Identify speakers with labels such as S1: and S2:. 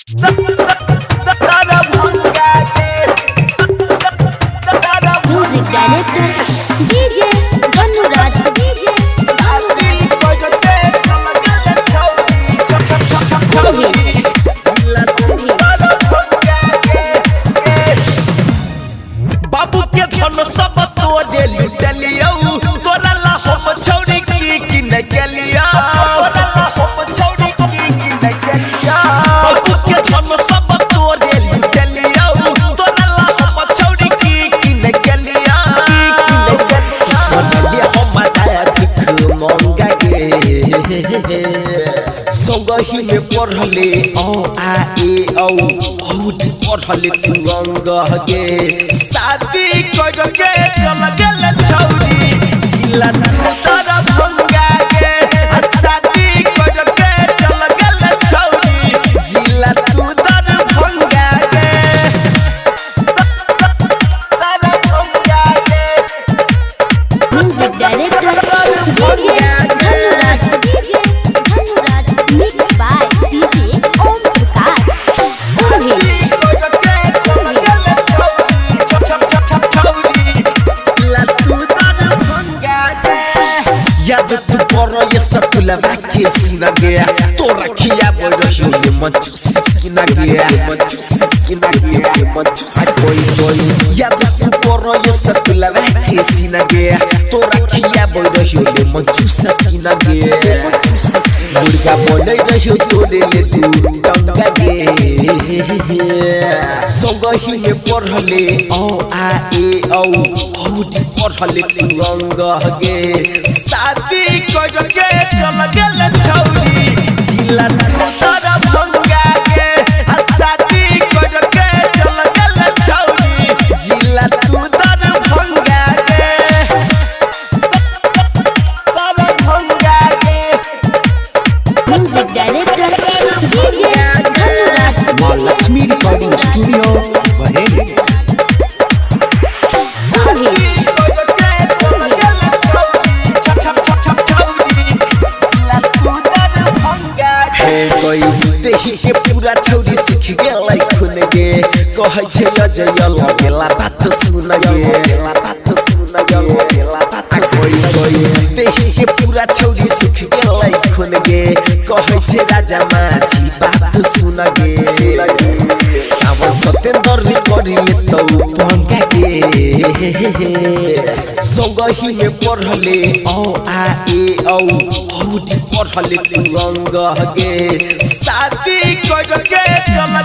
S1: Music director DJ Dhanuraj DJ
S2: बाबू के धन सब तोरे लुटलियौ, तोरा ला हम छौरी की की न गेलियौ, तोरा ला हम छौरी की की न गेलियौ। बाबू के धन सब तोरे लुटलियौ, तोरा ला हम छौरी की की न गेलियौ, की की न गेलियौ। बनलियै हम दाया भिख मंगा गे, संगही में पढ़ले औ आ ए औ औ पढ़ले तू अंग गे। शादी कर के चल गेल छौरी जिला तू दरभंगा गे। शादी कर के चल गेल छौरी जिला तू दरभंगा गे। दरभंगा गे।
S1: Music director DJ Dhanuraj DJ Dhanuraj mix by DJ Om Prakash.
S2: याद तू करो ये सतुला बाकी सीना गया, तोरा खिया बोल रही ये मंचू सीना गया, मंचू सीना गया, मंचू कोई कोई। याद तू करो ये सतुला बाकी सीना गया, तोरा खिया बोल रही ये मंचू सीना गया। मुर्गा बोले रही तोरे ले तू टंगा गे। संगही में पढ़ले औ आ ए औ औ पढ़ले तू अंग गे। शादी कर के चल गेल छौरी जिला तू दरभंगा गे। शादी कर के चल गेल छौरी जिला तू दरभंगा गे। दरभंगा गे।
S1: Music director DJ Dhanuraj
S3: Maa Lakshmi recording studio Bareilly.
S2: हे कोई देही के पूरा छौरी सीख गेलै खुन गे, कहै छै अजय लगेला बात सुन गे, बात सुन गे, बात कोई कोई। देही के पूरा छौरी सीख गेलै खुन गे, कहै छै राजा माझी बात सुन गे। सावन सतेंद्र करी ले तौ पंगा गे। संगही में पढ़ले औ आ ए औ औ पढ़ले तू अंग गे। शादी कर के चल